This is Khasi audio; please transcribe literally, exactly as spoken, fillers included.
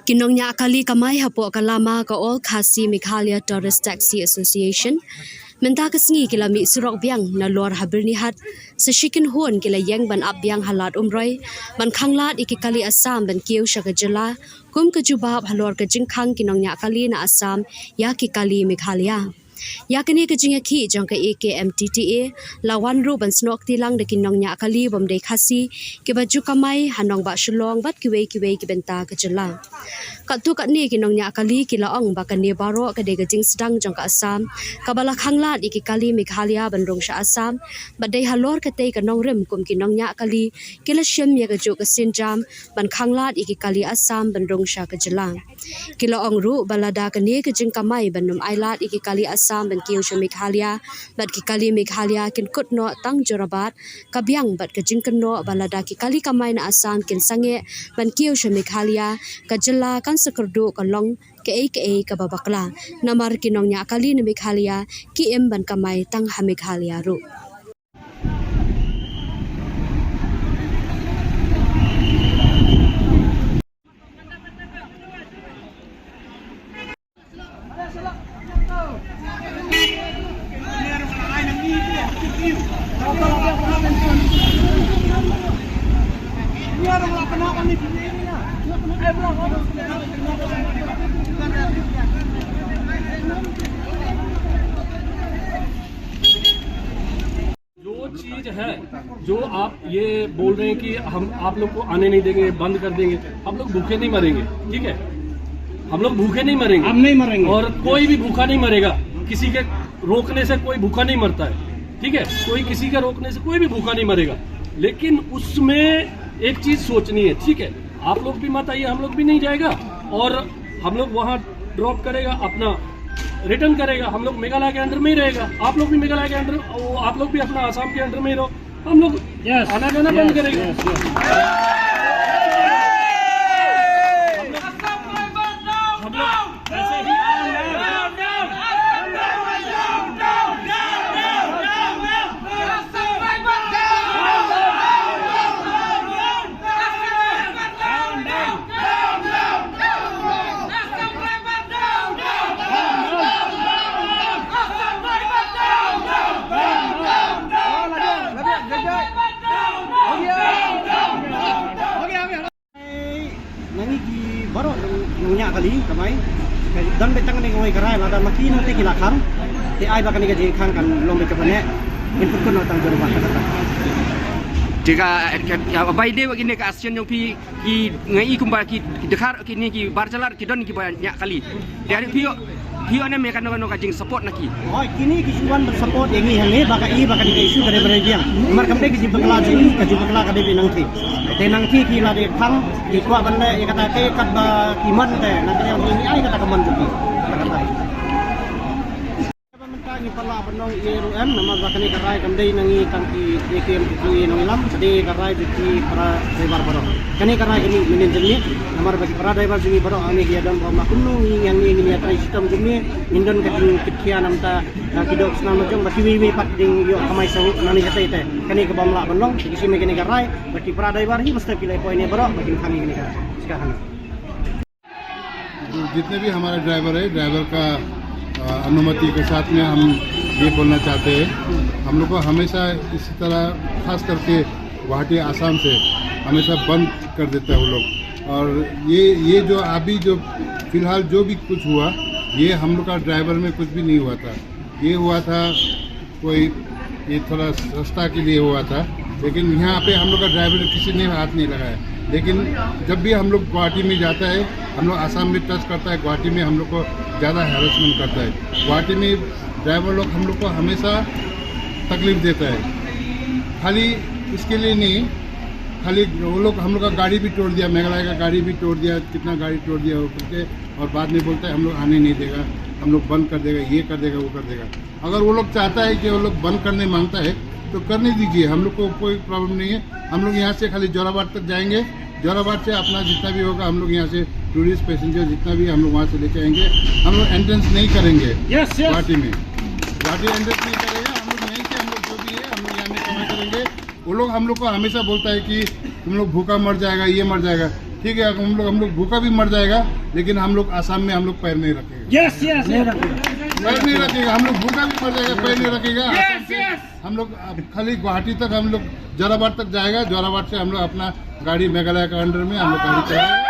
Ki nongñiah kali kamai hapoh ka lama ka All Khasi Meghalaya Tourist Taxi Association mynta ka sngi ki la mih surok biang nalor ha Byrnihat. Sa shi kynhun ki la ïeng ban ap biang ha Lad Umroi ban khanglad ïa ki kali Assam ban kiew sha ka jylla, kum ka jubab halor ka jingkhang ki nongñiah kali na Assam ïa ki kali Meghalaya. Ïa kane ka jingïakhih jong ka A K M T T A la wan ruh ban snoh kti lang da ki nongñiah kali bym dei Khasi kiba ju kamai ha nongbah Shillong bad kiwei kiwei ki bynta ka jylla. Katto katne ki nongñiah kali ki la ong ba kane baroh ka dei ka jingsdang jong ka Assam kaba la khanglad ïa ki kali Meghalaya ban rung sha Assam, bad dei halor katei ka nongrim kum ki nongñiah kali ki la shim ïa kajuh ka sienjam ban khanglad ïa ki kali Assam ban rung sha ka jylla. Ki la ong ruh ba lada kane ka jingkamai ban ym ailad ïa ki kali Assam ban kiew sha Meghalaya bad ki kali Meghalaya kin kut noh tang Jorabat, ka biang bad ka jingkynnoh ba lada ki kali kamai na Assam kin sangeh ban kiew sha Meghalaya, ka jylla kan sa kyrduh ka long kaei kaei kaba bakla, namar ki nongñiah kali na Meghalaya ki im ban kamai tang ha Meghalaya ruh. जो चीज है, जो आप ये बोल रहे हैं कि हम आप लोग को आने नहीं देंगे, बंद कर देंगे, हम लोग भूखे नहीं मरेंगे, ठीक है? हम लोग भूखे नहीं मरेंगे। हम नहीं मरेंगे। और कोई भी भूखा नहीं मरेगा, किसी के रोकने से कोई भूखा नहीं मरता है, ठीक है? कोई किसी के रोकने से कोई भी भूखा नहीं मरेगा, लेकिन उसमें एक चीज सोचनी है, ठीक है? आप लोग भी मत आइए, हम लोग भी नहीं जाएगा, और हम लोग वहाँ ड्रॉप करेगा, अपना रिटर्न करेगा, हम लोग मेघालय के अंडर में ही रहेगा, आप लोग भी मेघालय के अंडर, वो आप लोग भी अपना आसाम के अंडर में ही रहो, हम लोग यस, आना जाना बंद यस, करेंगे। यस, यस। हम लोग, हम लोग ऐसे ही Nangi ki baroh nongñiah kali kamai. Don beit tang kane kawei ka rai, lada ma ki nongte ki la khang, te ai ba kane ka jingkhang kan long beit kaba neh. Ngin pynkut noh tang jong ba kata. Jika, eh, ka, ya, bai dei wa kine ka action jong phi ki ngai kumba ki, ki dkhar kine ki bar jalar ki don kiba ñiah kali. Te phi ïoh, phi ïoh ne em ïa kano kano ka jingsupport na ki? Hooid, kine ki shu wan ban support ïa ngi hangne ba ka i ba kane ka issue ka dei ba dei biang. Namar kam dei ka jingbakla jong ngi, ka jingbakla ka dei ba nang ki. Te nang ki ki la dei khang, ki kwah ban leh ïa kata, te katba ki mon te, na ka liang jong ngi ai kata ka mon jong ki. Kata ka dei. Mynta ngi pat lah ban ong ïa ruh em, namar ba kane ka rai kam dei na ngi tang ki A K M T T A nongïalam, ka dei ka rai jong ki para driver baroh. Kane ka rai kane mynnin jong ngi, namar ba ki para driver jong ngi baroh hangne ki ïa don ba ma kumno ngi hangne ngin ïa trei shitom jong ngi, ngin don ka jingkitkhia na bynta, ah, ki doh ki snam jong ba kiwei wei pat dang ïoh kamai sawuk nangne shatei te. Kane ka bym lah ban long, te ki shim ïa kane ka rai, ba ki para driver hi must phi la poi ne baroh, ba kin khang ïa kane ka rai. Shikha hangne. जो जितने भी हमारा ड्राइवर है, ड्राइवर का, अ, अनुमति के साथ में हम ये बोलना चाहते हैं, हम लोग को हमेशा इसी तरह, खास करके गुवाहाटी, आसाम से हमेशा बंद कर देता है वो लोग। और ये, ये जो अभी जो फिलहाल जो भी कुछ हुआ, ये हम लोग का ड्राइवर में कुछ भी नहीं हुआ था। ये हुआ था कोई, ये थोड़ा सस्ता के लिए हुआ था, लेकिन यहाँ पे हम लोग का ड्राइवर किसी ने हाथ नहीं लगाया। लेकिन जब भी हम लोग गुवाहाटी में जाता है, हम लोग आसाम में टच करता है, गुवाहाटी में हम लोग को ज़्यादा हैरेसमेंट करता है। गुवाहाटी में ड्राइवर लोग हम लोग को हमेशा तकलीफ देता है। खाली इसके लिए नहीं, खाली वो लोग हम लोग का गाड़ी भी तोड़ दिया, मेघालय का गाड़ी भी तोड़ दिया, कितना गाड़ी तोड़ दिया वो करके, और बाद में बोलता है हम लोग आने नहीं देगा, हम लोग बंद कर देगा, ये कर देगा, वो कर देगा। अगर वो लोग चाहता है कि वो लोग बंद करने मांगता है तो करने दीजिए, हम लोग को कोई प्रॉब्लम नहीं है। हम लोग यहाँ से खाली जोराबाट तक जाएंगे, जोराबाट से अपना जितना भी होगा हम लोग यहाँ से टूरिस्ट पैसेंजर जितना भी हम लोग वहाँ से लेके आएंगे। हम लोग एंट्रेंस नहीं करेंगे यस, यस। गुवाहाटी में, गुवाहाटी एंट्रेंस नहीं करेगा। हम लोग यहीं से, हम लोग जो भी है हम लोग यहाँ में कमाई करेंगे। वो लोग हम लोग को हमेशा बोलता है कि तुम लोग भूखा मर जाएगा, ये मर जाएगा। ठीक है, हम लोग हम लोग भूखा भी मर जाएगा, लेकिन हम लोग आसाम में हम लोग पैर नहीं रखेगा। यस यस पैर नहीं रखेगा। हम लोग भूखा भी मर जाएगा, पैर नहीं रखेगा। यस यस हम लोग अब खाली गुवाहाटी तक, हम लोग जोराबाट तक जाएगा। जोराबाट से हम लोग अपना गाड़ी मेघालय का अंडर में हम लोग गाड़ी चलाएंगे।